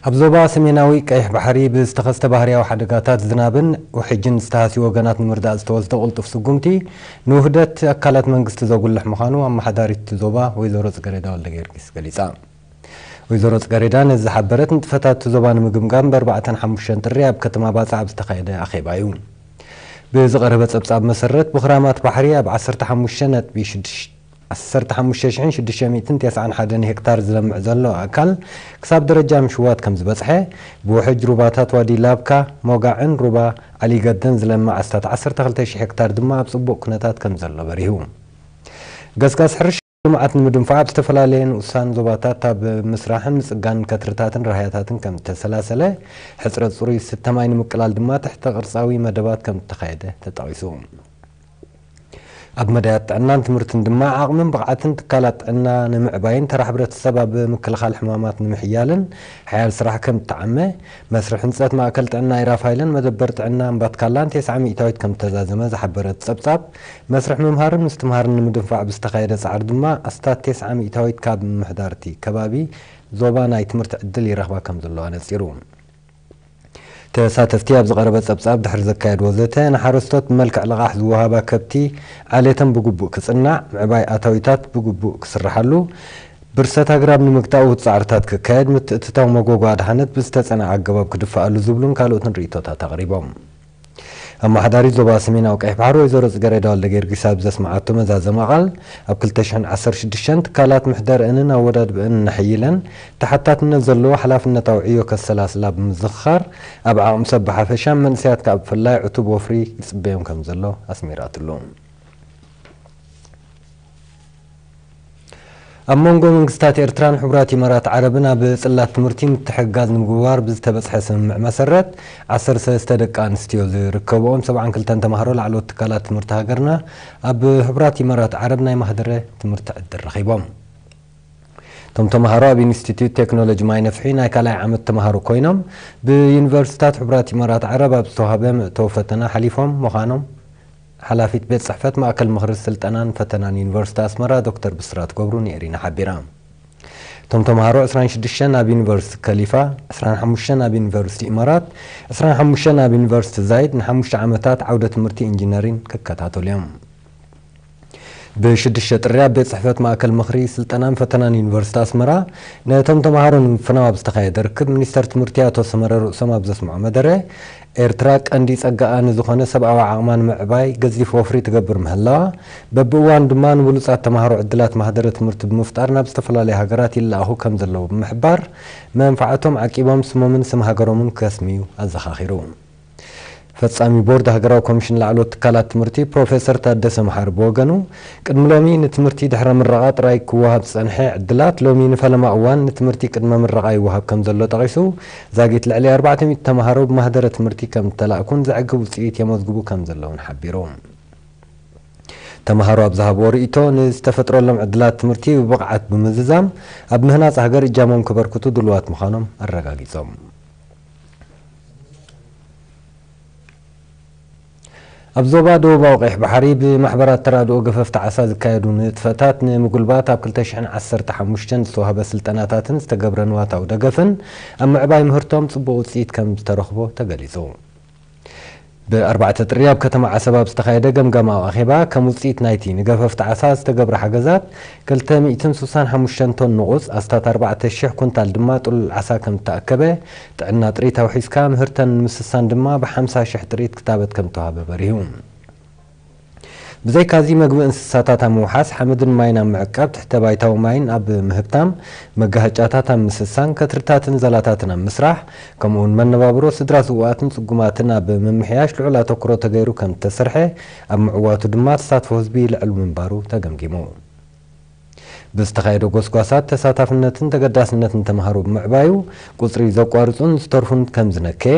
ኣብ ዞባ ሰሜናዊ ቀይሕ ባሕሪ ብዝተኸስተ ባህርያዊ ሓደጋታት ዝናብን ውሕጅን ዝተሃስዩ ወገናት ንምርዳእ ዝተወስደ ቅልጡፍ ስጉምቲ ንውህደት ኣካላት መንግስቲ ዘጉልሕ ምዃኑ ኣመሓዳሪት ዞባ ወይዘሮ ጽገሬዳ ወልደጊዮርጊስ ገሊጻ። ወይዘሮ ጽገሬዳ ነዚ ዝሓበረት ንጥፈታት እቲ ዞባ ንምግምጋም ብኣርባዕተን ሓሙሽተን ጥሪ ኣብ ከተማ ባጽዕ ኣብ ዝተኻየደ ኣኼባ እዩ። ብዝቐረበ ጸብጻብ መሰረት ብኽራማት ባሕሪ ኣብ ዓሰርተ ሓሙሽተ ነጥቢ ሽዱሽተ ዓሰርተ ሓሙሽተ ሽሕን ሽዱሽተ ሚእትን ተስዓን ሓደን ሄክታር ዝለምዕ ዘሎ ኣካል ክሳብ ደረጃ ምሽዋት ከም ዝበጽሐ፣ ብውሕጅ ሩባታት ዋዲ ላብካ፣ ሞጋዕን ሩባ ዓሊገደን ዝለምዕ ኣስታት ዓሰርተ ክልተ ሽሕ ሄክታር ድማ ኣብ ጽቡቕ ኩነታት ከም ዘሎ በሪሁ። ገስጋስ ሕርሻ ልምዓት ንምድንፋዕ ኣብ ዝተፈላለየ ንኡሳን ዞባታት ኣብ ምስራሕን ምጽጋን ከትርታትን ራህያታትን ከም እተሰላሰለ፣ ሕጽረት ጽሩይ ዝስተ ማይ ንምቅላል ድማ ትሕተ ቅርጻዊ መደባት ከም እተኻየደ ተጠቒሱ። ኣብ መዳያት ጥዕናን ትምህርትን ድማ ዓቕምን ብቕዓትን ትካላት ጥዕና ንምዕባይን ተራ ሕብረተሰብ ኣብ ምክልኻል ሕማማት ንምሕያልን ሓያል ስራሕ ከም እተዓመ፣ መስርሕ ህንጸት ማእከል ጥዕና ኢራፋይልን መደበር ጥዕና እምባትካላን ተስዓ ሚእታዊት ከም እተዛዘመ ዝሓበረ እቲ ጸብጻብ፣ መስርሕ ምምሃርን ምስትምሃርን ንምድንፋዕ ብዝተኻየደ ጻዕሪ ድማ ኣስታት ተስዓ ሚእታዊት ካብ ምምሕዳር እቲ ከባቢ ዞባ ናይ ትምህርቲ ዕድል ይረኽባ ከም ዘለዋ ነጺሩ። ተሳተፍቲ ኣብ ዝቐረበ ጸብጻብ ድሕሪ ዘካየድዎ ዘተ፣ ንሓረስቶት ብመልክዕ ልቓሕ ዝወሃባ ከብቲ ዓሌተን ብግቡእ ክጽናዕ፣ ምዕባይ ኣታዊታት ብግቡእ ክስርሓሉ፣ ብርሰት ኣግራብ ንምግታእ ውሁድ ጻዕርታት ክካየድ፣ ምትእትታው መጎጎ ኣድሓነት ብዝተጸንዐ ኣገባብ ክድፈኣሉ ዝብሉን ካልኦትን ርእይቶታት ኣቕሪቦም። ኣመሓዳሪት ዞባ ሰሜናዊ ቀይሕ ባሕሪ ወይዘሮ ጽገሬዳ ወልደጊዮርጊስ ኣብ ዘስምዓቶ መዛዘሚ ቃል፣ ኣብ ክልተ ሽሕን ዓሰርተ ሽዱሽተን ትካላት ምሕደርአንን ኣወዳድብአንን ኣሐይለን ተሓታትነት ዘለዎ ሓላፍነታዊ ዕዮ ከሰላስላ ብምዝኽኻር፣ ኣብ ዓቕሚ ሰብ ብሓፈሻን መንእሰያት ከኣ ብፍላይ ዕቱብ ወፍሪ ይጽበዮም ከም ዘሎ ኣስሚራትሉ። ኣብ መንጎ መንግስታት ኤርትራን ሕቡራት ኢማራት ዓረብን ኣብ ጽላት ትምህርቲ ምትሕግጋዝ ንምግባር ብዝተበጽሐ ስምምዕ መሰረት፣ ዓሰርተ ሰለስተ ደቂ ኣንስትዮ ዝርከብኦም ሰብዓን ክልተን ተማሃሮ ላዕለዎት ትካላት ትምህርቲ ሃገርና ኣብ ሕቡራት ኢማራት ዓረብ ናይ ማህደረ ትምህርቲ ዕድል ረኺቦም። እቶም ተማሃሮ ኣብ ኢንስቲትዩት ቴክኖሎጂ ማይ ነፍሒ ናይ ካልኣይ ዓመት ተማሃሮ ኮይኖም፣ ብዩኒቨርሲታት ሕቡራት ኢማራት ዓረብ ኣብ ዝተዋህበ መእተዊ ፈተና ሓሊፎም ምዃኖም ሓላፊት ቤት ጽሕፈት ማእከል ምኽሪ ስልጠናን ፈተናን ዩኒቨርሲቲ ኣስመራ ዶክተር ብስራት ገብሩ ንኤሪና ሓቢራ። እቶም ተምሃሮ ዕስራን ሽዱሽተን ኣብ ዩኒቨርሲቲ ከሊፋ፣ ዕስራን ሓሙሽተን ኣብ ዩኒቨርሲቲ ኢማራት፣ ዕስራን ሓሙሽተን ኣብ ዩኒቨርሲቲ ዛይድ ንሓሙሽተ ዓመታት ዓውደ ትምህርቲ ኢንጂነሪን ክከታተሉ እዮም። ብሽዱሽተ ጥሪ ኣብ ቤት ጽሕፈት ማእከል ምኽሪ ስልጠናን ፈተናን ዩኒቨርሲቲ ኣስመራ ነቶም ተምሃሮ ንምፍናው ኣብ ዝተኻየደ ርክብ፣ ሚኒስተር ትምህርቲ ኣቶ ሰመረ ርእሶም ኣብ ዘስምዖ መደረ፣ ኤርትራ ቀንዲ ጸጋኣ ንዝኾነ ሰብኣዊ ዓቕማ ንምዕባይ ገዚፍ ወፍሪ ትገብር ምህላዋ፣ በብእዋኑ ድማ ንብሉጻት ተማሃሮ ዕድላት ማህደረ ትምህርቲ ብምፍጣር ናብ ዝተፈላለያ ሃገራት ይለኣኹ ከም ዘለዉ ብምሕባር፣ መንፋዓቶም ዓቂቦም ስሞምን ስም ሃገሮምን ከስምዩ ኣዘኻኺሩ። ፈጻሚ ቦርድ ሃገራዊ ኮሚሽን ላዕለዎት ትካላት ትምህርቲ ፕሮፌሰር ታደሰ መሓሪ ብወገኑ፣ ቅድሚ ሎሚ ንትምህርቲ ድሕረ ምረቓ ጥራይ ክወሃብ ዝጸንሐ ዕድላት፣ ሎሚ ንፈለማ እዋን ንትምህርቲ ቅድመ ምረቓ ይወሃብ ከም ዘሎ ጠቒሱ፣ ዛጊት ልዕሊ ኣርባዕተ ሚእቲ ተማሃሮ ብማህደረ ትምህርቲ ከም እተላእኩን ዘዕግብ ውጽኢት የመዝግቡ ከም ዘለውን ሓቢሩ። ተማሃሮ ኣብ ዝሃብዎ ርእይቶ፣ ንዝተፈጥረሎም ዕድላት ትምህርቲ ብብቕዓት ብምዝዛም፣ ኣብ ምህናጽ ሃገር እጃሞም ከበርክቱ ድሉዋት ምዃኖም ኣረጋጊጾም። ኣብ ዞባ ደቡባዊ ቀይሕ ባሕሪ ብማሕበራት ተራድኦ ገፈፍቲ ዓሳ ዝካየዱ ንጥፈታት ንምጉልባት ኣብ ክልተ ሽሕን ዓሰርተ ሓሙሽተን ዝተዋህበ ስልጠናታትን ዝተገብረ ንዋታዊ ደገፍን ኣብ ምዕባይ ምህርቶም ጽቡቕ ውጽኢት ከም ዝተረኽቦ ተገሊጹ። ብኣርባዕተ ጥሪ ኣብ ከተማ ዓሰብ ኣብ ዝተኻየደ ገምጋማዊ ኣኼባ፣ ከም ውጽኢት ናይቲ ንገፈፍቲ ዓሳ ዝተገብረ ሓገዛት፣ ክልተ ሚእትን ስሳን ሓሙሽተን ቶን ንቑጽ፣ ኣስታት ኣርባዕተ ሽሕ ኩንታል ድማ ጥሉል ዓሳ ከም እተኣከበ፣ ጥዕና ጥሪት ኣውሒስካ ምህርተን ንምስሳን ድማ ብሓምሳ ሽሕ ጥሪት ክታበት ከም እተዋህበ በሪሁ። ብዘይካዚ፣ መግቢ እንስሳታት ኣብ ምውሓስ፣ ሓመድን ማይን ኣብ ምዕቃብ፣ ትሕተ ባይታዊ ማይን ኣብ ምህብታም፣ መጋሃጫታት ኣብ ምስሳን፣ ከትርታትን ዘላታትን ኣብ ምስራሕ፣ ከምኡውን መነባብሮ ስድራ ስዉኣትን ጽጉማትን ኣብ ምምሕያሽ ልዑል ኣተኩሮ ተገይሩ ከም እተሰርሐ፣ ኣብ ምዕዋቱ ድማ ተሳትፎ ህዝቢ ልዕል ምንባሩ ተገምጊሙ። ብዝተኻየደ ጎስጓሳት፣ ተሳታፍነትን ተገዳስነትን ተምሃሮ ብምዕባዩ፣ ቁጽሪ ዘቋርጹን ዝተርፉን ከም ዝነከየ፣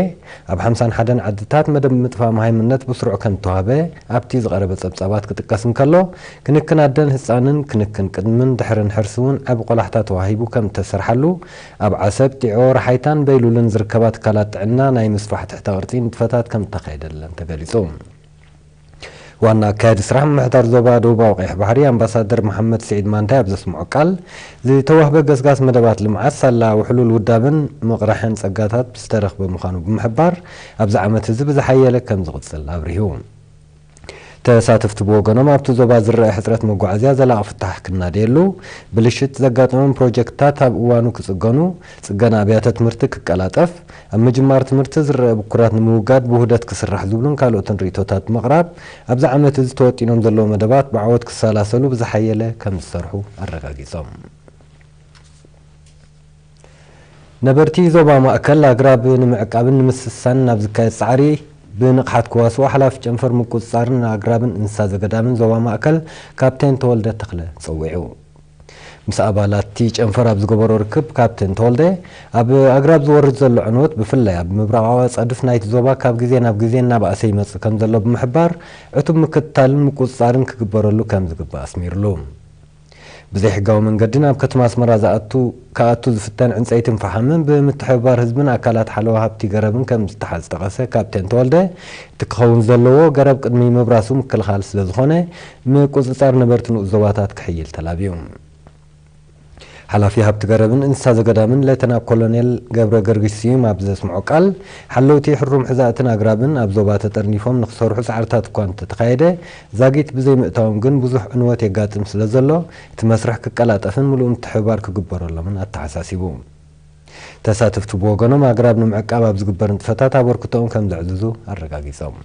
ኣብ ሓምሳን ሓደን ዓድታት መደብ ምጥፋእ መሃይምነት ብስሩዕ ከም እተዋህበ ኣብቲ ዝቐረበ ጸብጻባት ክጥቀስ እንከሎ፣ ክንክን ኣደን ህጻንን ክንክን ቅድምን ድሕርን ሕርሲ እውን ዓቢ ቆላሕታ ተዋሂቡ ከም እተሰርሓሉ፣ ኣብ ዓሰብ፣ ጢዖ፣ ረሓይታን በይሉልን ዝርከባ ትካላት ጥዕና ናይ ምስፋሕ ትሕተ ቅርጺ ንጥፈታት ከም እተኻየደለን ተገሊጹ። ዋና ኣካያዲ ስራሕ ምምሕዳር ዞባ ደቡባዊ ቀይሕ ባሕሪ ኣምባሳደር መሓመድ ስዒድ ማንታይ ኣብ ዘስምዖ ቃል፣ ዝተዋህበ ገስጋስ መደባት ልምዓት ሳላ ውሕሉል ውዳብን ምቕራሕን ጸጋታት ዝተረኽበ ምዃኑ ብምሕባር፣ ኣብዚ ዓመት እዚ ብዝሓየለ ከም ዝቕጽል ኣብሪሁ። ተሳተፍቲ ብወገኖም ኣብቲ ዞባ ዝረአ ሕጽረት መጓዓዝያ ዘላቒ ፍታሕ ክናደየሉ፣ ብልሽት ዘጋጠሞም ፕሮጀክትታት ኣብ እዋኑ ክጽገኑ፣ ጽገና ኣብያተ ትምህርቲ ክቀላጠፍ፣ ኣብ ምጅማር ትምህርቲ ዝረአ ብኩራት ንምውጋድ ብውህደት ክስራሕ ዝብሉን ካልኦትን ርእይቶታት ብምቕራብ፣ ኣብዚ ዓመት እዚ ተወጢኖም ዘለዉ መደባት ብዓወት ክሰላሰሉ ብዝሓየለ ከም ዝሰርሑ ኣረጋጊጾም። ነበርቲ ዞባ ማእከል ኣግራብ ንምዕቃብን ንምስሳን ናብ ዝካየድ ጻዕሪ ብንቕሓት ክዋስኡ ሓላፊ ጨንፈር ምቁጽጻርን ኣግራብን እንስሳ ዘገዳምን ዞባ ማእከል ካፕቴን ተወልደ ተኽለ ጸዊዑ። ምስ ኣባላት እቲ ጨንፈር ኣብ ዝገበሮ ርክብ ካፕቴን ተወልደ፣ ኣብ ኣግራብ ዝወርድ ዘሎ ዕንወት ብፍላይ ኣብ ምብራቓዊ ኣጻድፍ ናይቲ ዞባ ካብ ግዜ ናብ ግዜ እናበኣሰ ይመጽእ ከም ዘሎ ብምሕባር፣ ዕቱብ ምክትታልን ምቁጽጻርን ክግበረሉ ከም ዝግባእ ኣስሚርሉ። ብዘይሕጋዊ መንገዲ ናብ ከተማ ኣስመራ ዝኣቱ ክኣቱ ዝፍተን ዕንጸይትን ፈሓምን ብምትሕብባር ህዝብን ኣካላት ሓለዋ ሃብቲ ገረብን ከም ዝተሓዝ ዝጠቐሰ ካፕቴን ተወልደ፣ እቲ ክኸውን ዘለዎ ገረብ ቅድሚ ምብራሱ ምክልኻል ስለ ዝኾነ፣ ምቁጽጻር ነበርቲ ንኡስ ዞባታት ክሕይል ተላብዩ። ሓላፊ ሃብቲ ገረብን እንስሳ ዘገዳምን ሌተና ኮሎኔል ገብረ ገርግሽ ስዩም ኣብ ዘስምዖ ቃል፣ ሓለውቲ ሕሩም ሕዛእትን ኣግራብን ኣብ ዞባ ተጠርኒፎም ንክሰርሑ ጻዕርታት እኳ እንተተኻየደ፣ ዛጊት ብዘይምእታዎም ግን ብዙሕ ዕንወት የጋጥም ስለ ዘሎ፣ እቲ መስርሕ ክቀላጠፍን ምሉእ ምትሕብባር ክግበረሎምን ኣተሓሳሲቡ። ተሳተፍቲ ብወገኖም ኣግራብ ንምዕቃብ ኣብ ዝግበር ንጥፈታት ኣበርክቶኦም ከም ዘዕዝዙ ኣረጋጊጾም።